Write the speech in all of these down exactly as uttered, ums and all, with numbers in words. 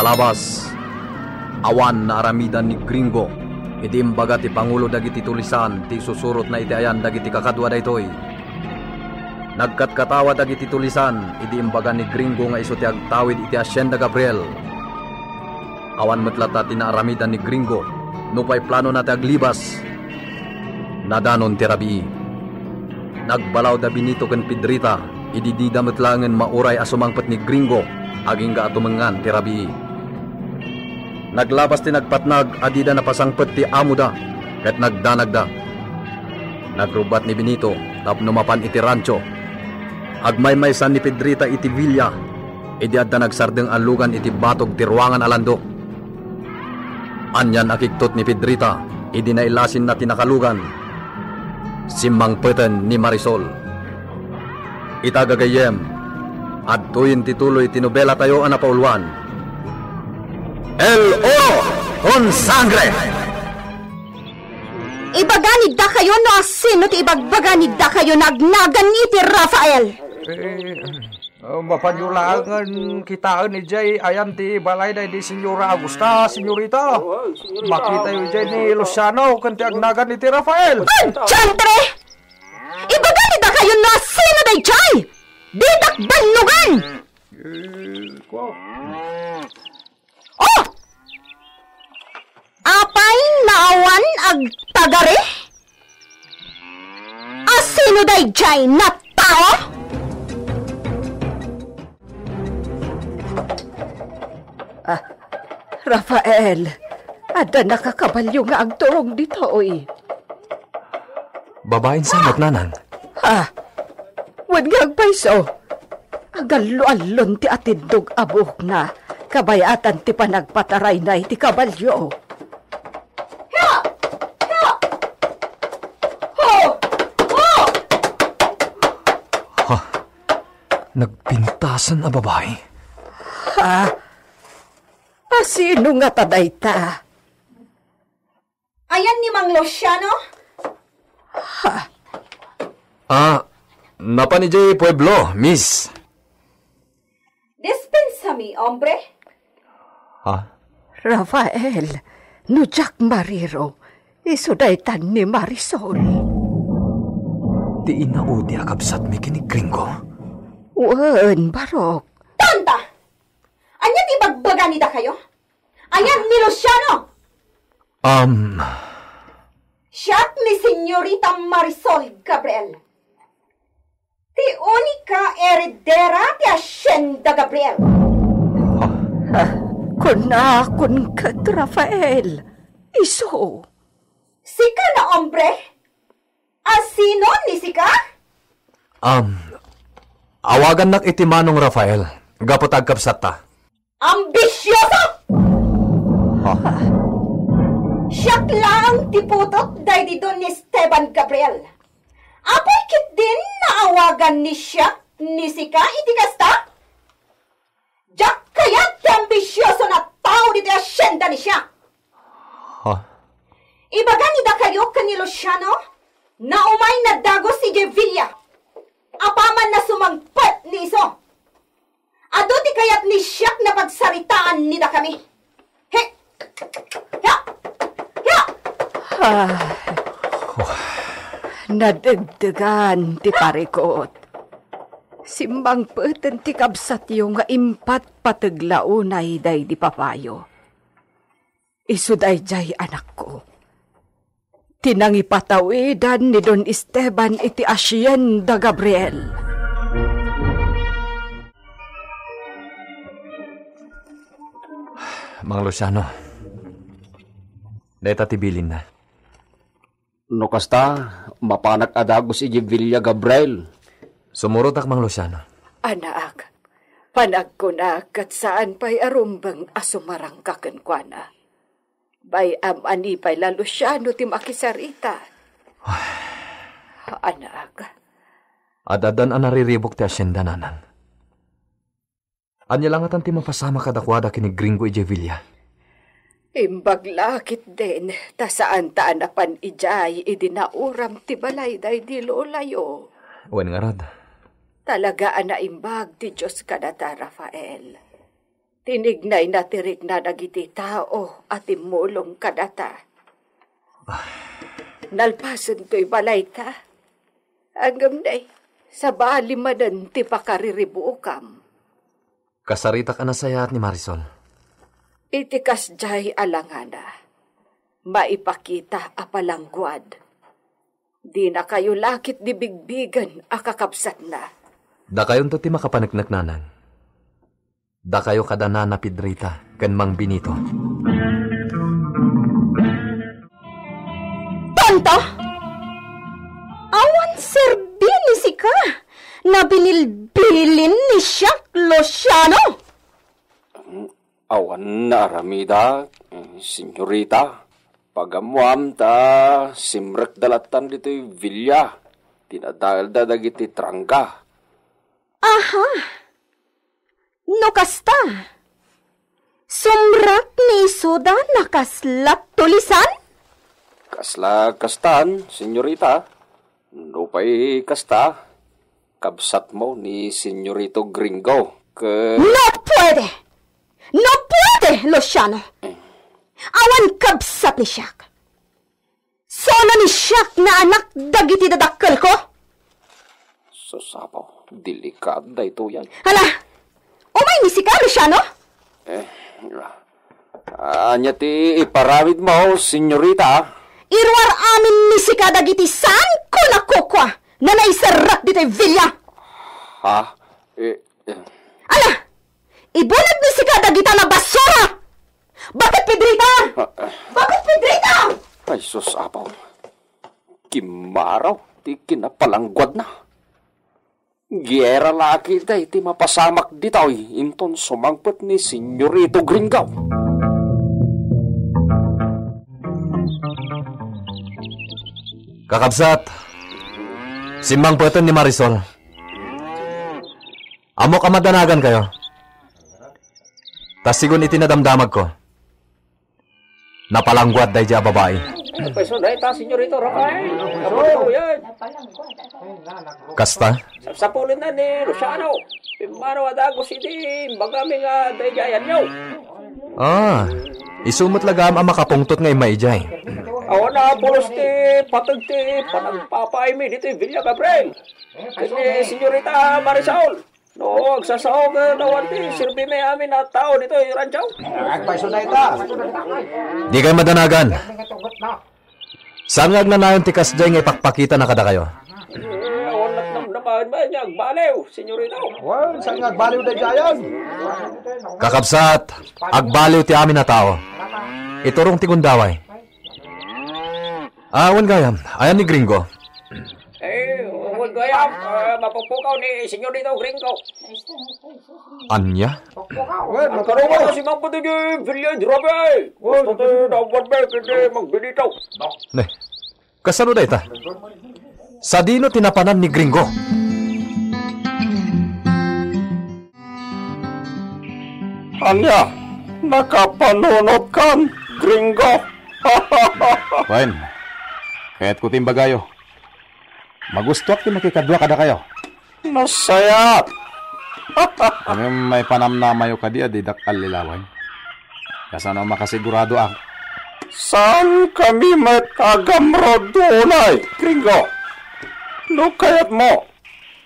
Palabas, awan naaramidan ni Gringo idi imbaga ti pangulo dagiti tulisan ti isusurotna iti ayan dagiti kakadua daytoy. Nagkatkatawa dagiti tulisan idi imbaga ni Gringo nga isu ti agtawid iti Hacienda Gabriel. Awan met latta ti naaramidan ni Gringo nupay planona ti aglibas. Nadanon ti rabii. Nagbalaw da Benito ken Pedrita idi dida met laengen mauray a sumangpet ni Gringo agingga a tumengngan ti rabii. Naglabas ti nagpatnag a dida napasangpet ti amoda ket nagdanagda. Nagrubbat ni Benito tapno mapan iti rancho. Agmaymaysan ni Pedrita iti villa idi adda nagsardeng a lugan iti batog ti ruangan a landok. Anian a kigtot ni Pedrita idi nailasinna ti nakalugan. Simmangpeten ni Marisol. Ita gagayyem, adtoyen ti tuloy ti nobelatayo a napauluan, El Oro con Sangre! Ibagani dakayo no asino ti ibagbaga ni dakayo nagnagan iti Rafael. Eh, eh, mapanyo laengen kitaen idiay ayan ti balay daydi Senyora Augusta, senyorita. Makitayo idiay ni Luciano ken ti agnagan iti Rafael. Adiantre! Ibagani dakayo no asino daydiay! Ditak bannogan! Eh, ko. Oh! Apay nga awan agtagari? Asino daydiay a tao? Ah, Rafael, adda nakakabalio nga agturong ditoy. Babain sa met, nanang. Ha? Wen nga agpayso. Agallo-allon ti atindog a buokna. Kabayatan ti panagpatarayna iti kabalio. Hia! Hia! Ho! Ho! Ha? Nagpintasan a babai? Ha? Asino ngata dayta? Ayan ni Mang Luciano? Ha? Ah, napan idiay pueblo, miss. Dispensami, hombre. Ha? Rafael, no diak mariro, isu daytan ni Marisol. Ti inaudi a kabsatmi ken ni Gringo? Wen, Barok. Tonta! Ania ti ibagbaga ni dakayo? Ayan ni Luciano! Um. Siak ni Senyorita Marisol Gabriel. Ti unika heredera ti Hacienda Gabriel. Ah, kunakon ket Rafael. Isu. Sika na, hombre? Asino ni sika? Um, awagannak iti Manong Rafael, gapu ta agkabsatta. Ambisioso! Ha? Siak laeng ti putot daydi Don Esteban Gabriel. Apay ketdin naawagan ni siak ni sika iti kasta? Diak kayat ti ambisioso a tao ditoy hacienda ni siak. Ha? Ibagani dakayo ken ni Luciano, naumay nadagus idiay villa. Apaman a sumangpet ni isu. Adu ti kayat ni siak a pagsaritaan ni dakami. He! Ya! Ya! Ay, nadegdegan ti parikut. Simmangpeten ti kabsatyo nga impatpateg la unay daydi papayo. Isu daydiay anakko. Ti nangipatawidan ni Don Esteban iti Hacienda Gabriel. Mang Luciano, dayta ti bilinna. No kasta, mapanak a dagus iti Villa Gabriel. Sumurotak, Mang Luciano. Anak, panagkunak ket saan pay a rumbeng a sumarangka kenkuana. Bay-am a ni pay la Luciano ti makisarita. Anak. Ad-addan a nariribuk ti hacienda, nanang. Ania la ngatan ti mapasamak kadakuada ken ni Gringo idiay villa? Imbag la ketdin, ta saanta a napan idiay idi nauram ti balay daydi lolayo. Wen ngarud. Talaga a naimbag ti Dios kadata, Rafael. Tinignayna ti rikna dagiti tao a timmulong kadata. Nalpasen toy balayta. Ngem nay, sabali manen ti pakariribukam. Kasaritak a nasayaat ni Marisol. Iti kasdiay a langana, maipakita a palangguad. Dinakayo la ketdi bigbigen a kakabsatna. Dakayonto ti makapanekneknanang. Dakayo kada Nana Pedrita ken Mang Benito. Tonto! Awan serbi ni sika! Nabililbilin ni siak, Luciano! Awan naaramida, eh, senyorita. Pagammuam ta simrekda lattan ditoy villa. Tinadaelda dagiti trangga. Aha! No kasta, sumrek ni isuda nakasla tulisan? Kasla kastan, senyorita. Nupay kasta, kabsatmo ni Senyorito Gringo, ke- No puede! No puede, Luciano! Eh. Awan kabsat ni siak. Solo ni siak nga anak dagiti dadakkelko. Sus, Apo, delikado daytoy. Hala, umay ni sika, Luciano? Eh, ania ti iparamidmo, senyorita? Iruar amin ni sika dagiti saanko a kukua nga naiserrek ditoy villa. Ha? Eh, eh. Ala, ibulag ni sika dagita a basura! Bakit, Pedrita? Ah, ah. Bakit, Pedrita? Ay, sus, Apo. Kimmaraw ti kinapalangguadna. Gera la ketdi ti mapasamak ditoy inton sumangpet ni Senyorito Gringo. Kakabsat, simmangpeten ni Marisol. Ammok a madanagankayo. Ta sigun iti nadamdamagko, napalangguad daydiay a babai. Pweso dayta, Senyorito Rafael. Kapuliw yan. Kasta? Sapsapulenna ni Luciano. Pimmanaw a dagus iti imbagami nga daydiay a yaniw. Ah, isu met la gayam a makapungtot nga imma idiay. Awan a pulos ti pateg ti panagpapaaymi ditoy Villa Gabriel. Ken ni Senyorita Marisol. No, agsasao nga awan ti serbimi amin a tao ditoy rancho. Agpayso dayta. Dikay madanagan. Saan nga agnanayon ti kasdiay nga ipakpakitana kadakayo? Eh, awan natnamnamaen met nga agbaliw, senyorita. Wen, saan nga agbaliw daydiayen? Kakabsat, agbaliw ti amin a tao. Iturong ti gundaway. Ah, wen gayam, ayan ni Gringo? Eh, wen gayam, eh, mapukpukaw ni Senyorito Gringo. Ania? Wen, agkarungan si Mang Patay di Villa Drabe. Basta ti dawan met, hindi magbinitaw. Ne, kasano dayta? Sadino ti napanan ni Gringo? Ania, nakapanunotkan, Gringo? Wen, kayatko ti imbagayo. Magustoak ti makikadua kadakayo. Nasayaat. Ngem maipanamnamayo kadi a didak allilawen? Kasano a makasiguradoak? Saankami met a agamrud unay, Gringo. No kayatmo,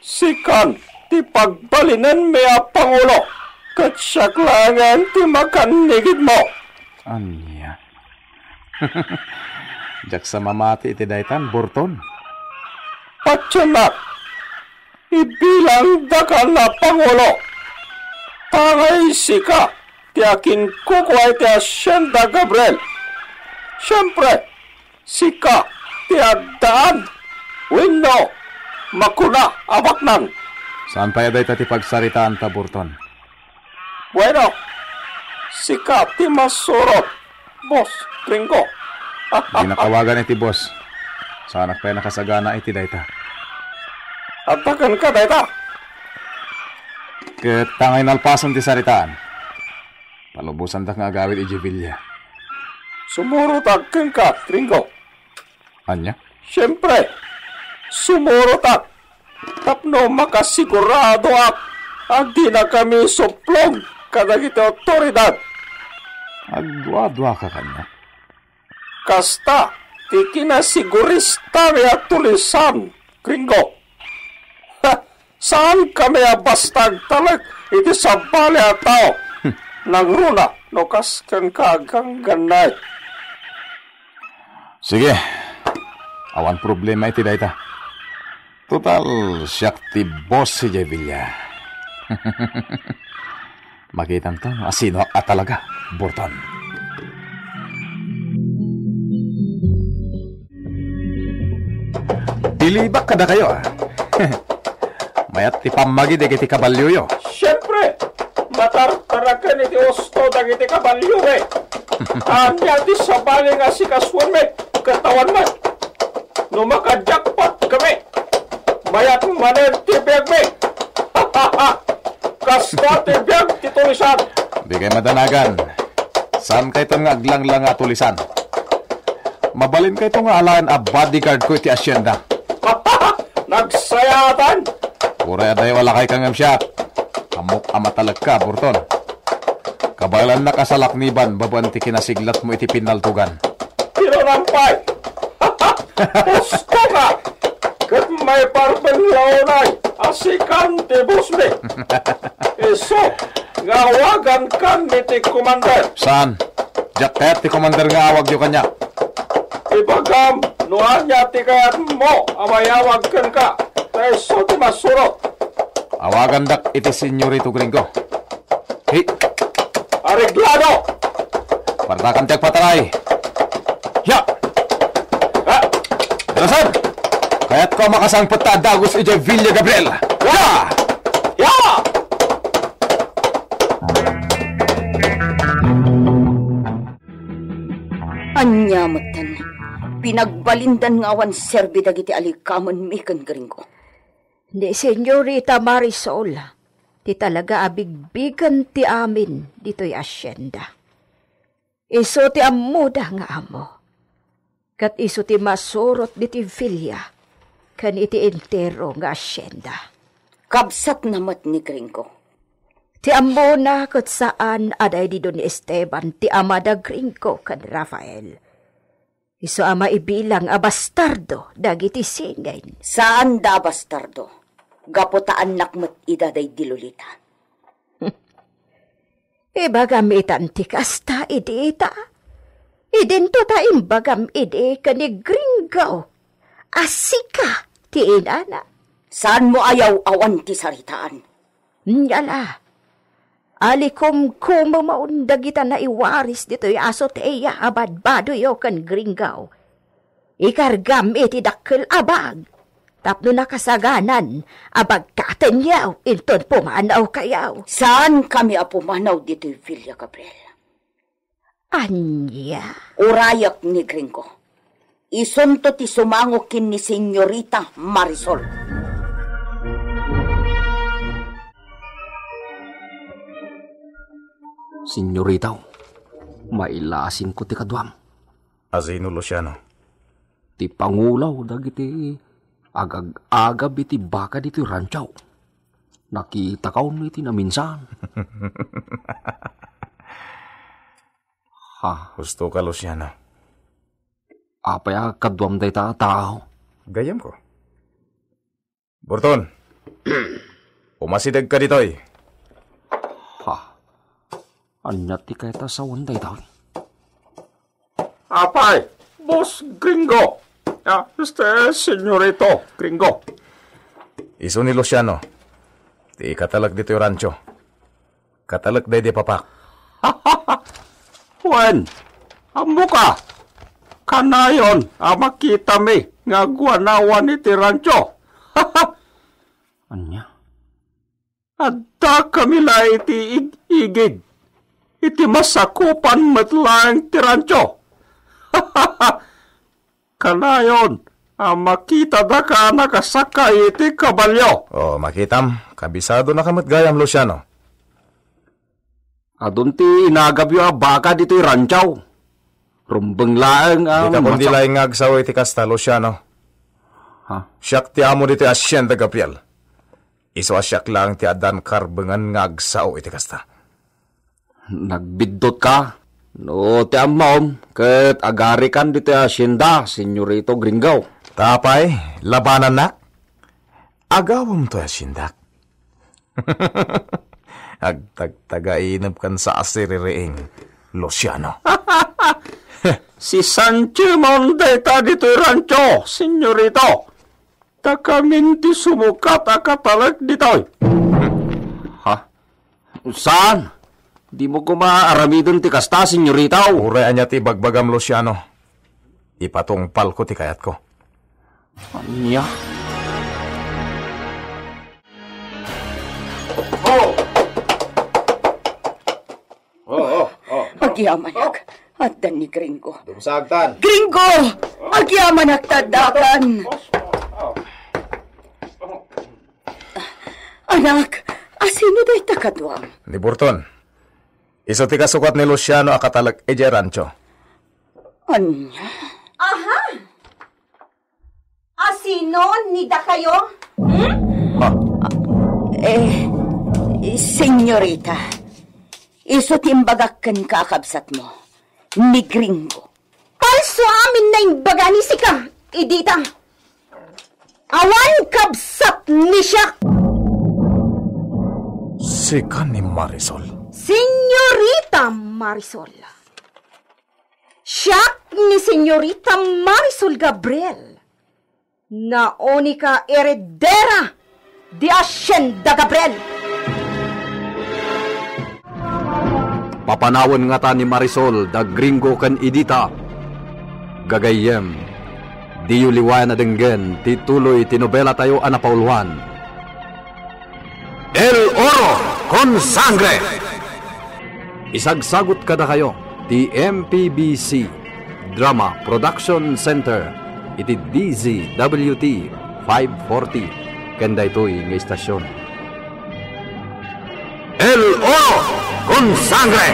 sikan ti pagbalinenmi a pangulo, ket siak laengen ti makannigidmo. Ania? Diak sa mamati iti daytan, Burton. Patiennak, ibilangdakan a pangulo. Tangay sika ti akinkukua iti Hacienda Gabriel. Siempre, sika ti addaan wenno makuna a baknang. Saan pay a dayta ti pagsaritaanta, Burton? Bueno, sika ti masurot, Boss Gringo. Dinak awagan iti boss. Saanak pay nakasagana iti dayta. Adda kenka dayta. Ket tangay nalpasen ti saritaan. Palubosandak nga agawid idiay villa. Sumurotak kenka, Gringo. Ania? Siempre, sumurotak tapno makasiguradoak a dinakami suplon kadagiti awtoridad. Agduaduaka kaniak. Kasta ti kinasiguristami a tulisan, Gringo. Ha! Saankami a basta agtalek iti sabali a tao. Hmm. Nangruna no kas kenka aggangganay. Sige. Awan problema iti dayta. Total, siak ti boss idiay villa. Makitanto no asinoak a talaga, Burton. Bilibak kadakayo, ah. Mayat ti pammagi dagiti kabalioyo. Siempre, matartaraken iti usto dagiti kabalio, eh. Ania ti sabali nga sikasuenmi, ket awan met. No maka-jackpot kami, mayat manen ti biagmi. Kasta ti biag ti tulisan. Di kay madanagan. Saan kayton nga aglanglanga a tulisan? Mabalin kayto nga alaen a bodyguard ko iti asyenda. Nagsayaatan! Uray adayo a lakay ka ngem siak. Ammok a matalekka, Burton. Kabaelannak a salakniban babaen ti kinasiglatmo iti pinnaltogan. Kinunam pay! Husto ka! Ket maiparben la unay a sikan ti bossmi. Isu nga awagankan iti commander. Saan? Diak kayat ti commander nga awagyo kaniak. Ibagam no ania ti kayatmo a mayawag kenka, ta isu ti masurot. Awagandak iti Senyorito Gringo. Hey! Areglado! Partakan ti agpataray! Ya! Ha? Darasan! Kayatko a makasangpet ta a dagus idiay Villa Gabriel! Ya! Ya! Ania metten, pinagbalindan nga awan serbi dagiti alikamenmi ken Gringo. Ni Senyorita Marisol, ti talaga a bigbigen ti amin ditoy asyenda. Isu ti ammoda nga ammo. Ket isu ti masurot diti villa ken iti entero nga asyenda. Kabsatna met ni Gringo. Ti ammona ket saan a daydi Don Esteban ti ama da Gringo ken Rafael. Isu a maibilang a bastardo dagiti singin. Saanda a bastardo. Gapu ta annak met ida daydi Lolita. Ibagam itan ti kasta idi ita. Idinto ta imbagam idi ken ni Gringo a sika ti inana. Saanmo a yaw-awan ti saritaan? Nia la, alikumkumemon dagita naiwaris ditoy azotea a badbadoyo ken Gringo. Ikargam iti dakkel a bag tapno nakasaganan a bagkatenyo inton pumanawkayo. Saankami a pumanaw ditoy Villa Gabriel. Ania? Urayak ni Gringo. Isunto ti sumango ken ni Senyorita Marisol. Senyorita, mailasinko ti kaduam. Asino, Luciano? Ti pangulaw dagiti agag-agab iti baka ditoy rancho. Nakitakon iti naminsan. Ha? Husto ka, Luciano. Apay a kaduam dayta a tao? Gayyemko. Burton, umasideg ka ditoy. Ha? Ania ti kayat a sawen daytoy? Apay, Boss Gringo. Ah, este, Senyorito Gringo. Isu ni Luciano. Ti katalek ditoy rancho. Katalek daydi papak. Wen, ammoka. Kanayon a makitami nga aguanawan iti rancho. Ania? Addakami la iti ig-, igid. Iti masakupan met laeng ti rancho. Kanayon a makitada ka a nakasakay iti kabalio. Oh, makitam, kabisadonaka met gayam, Luciano. Adun ti inagabyo a baka ditoy rancho. Rumbeng laeng a Dika kundi masak- laeng nga agsao iti kasta, Luciano. Ha? Siak ti amo ditoy Hacienda Gabriel. Isu a siak laeng ti addan karbengan nga agsao iti kasta. Nagbiddutka? No ti ammoam, ket agarikan ditoy hacienda, Senyorito Gringo. Ta apay, labanannak? Agawem toy haciendak. Agtagtagainep ken sa asiririing, Luciano. Si Sancho Monte ta ditoy rancho, Senyorito. Ta kamin ti sumukat a katalek ditoy. Ha? Saan? Dimo koma aramiden ti kasta, Senyorita. Uray ania ti ibagbagam, Luciano. Ipatungpalko ti kayatko. Ania? Oh! Oh, oh, oh. Agyamanak, adda ni Gringo. Dumsagtan. Gringo! Agyamanak, taddakan. Anak, asino dayta kaduam? Ni Burton. Isu ti kasukat ni Luciano a katalek idiay rancho. Ania? Aha! Asino ni dakayo? Hmm? Ah, eh, senyorita, isu ti imbagak ken kakabsatmo, ni Gringo. Palso amin naimbaga ni sika, Edita. Awan kabsat ni siak. Sika ni Marisol. Senyorita Marisol. Siak ni Senyorita Marisol Gabriel. Nauni ka eredera di Hacienda Gabriel. Papanawen ngata ni Marisol da Gringo ken Edita. Gagayyem, diyo liwayan a denggen ti tuloy ti nobelatayo a napauluan. El Oro con Sangre. Isagsagut kadakayo ti M P B C Drama Production Center iti D Z W T five forty ken daytoy nga istasion. El Oro con Sangre.